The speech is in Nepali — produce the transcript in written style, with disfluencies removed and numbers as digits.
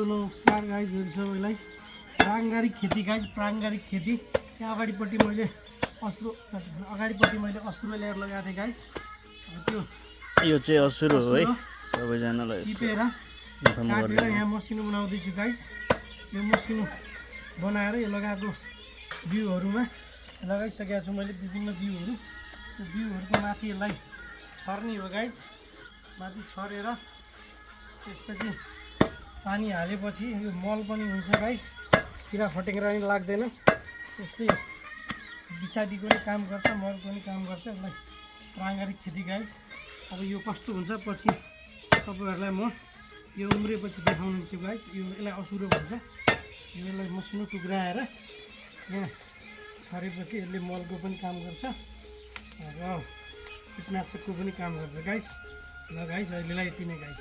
नमस्कार गाइजहरु सबैलाई। प्राङ्गारिक खेती गाइज, प्राङ्गारिक खेती। यहाँ अगाडिपट्टि मैले असुरो ल्याएर लगाएको थिएँ गाइज। त्यो यो चाहिँ असुरो हो है, सबैजनालाई टिपेर काटेर यहाँ मसिनो बनाउँदैछु गाइज। यो मसिनो बनाएर यो लगाएको बिउहरूमा लगाइसकेको छु मैले विभिन्न बिउहरू। त्यो बिउहरूको माथि यसलाई छर्ने हो गाइज। माथि छरेर त्यसपछि पानी हालेपछि यो मल पनि हुन्छ गाइज, किरा फटेङ्ग्रा पनि लाग्दैन। यसले विषादीको पनि काम गर्छ, मलको पनि काम गर्छ। यसलाई प्राङ्गारिक खेती गाइज। अब यो कस्तो हुन्छ पछि तपाईँहरूलाई म यो उम्रेपछि देखाउनुहुन्छ गाइज। यसलाई असुरो भन्छ। यसलाई मसिनो टुक्राएर यहाँ छरेपछि यसले मलको पनि काम गर्छ र कीटनाशकको पनि काम गर्छ गाइज। ल गाइज, अहिलेलाई यति नै गाइज।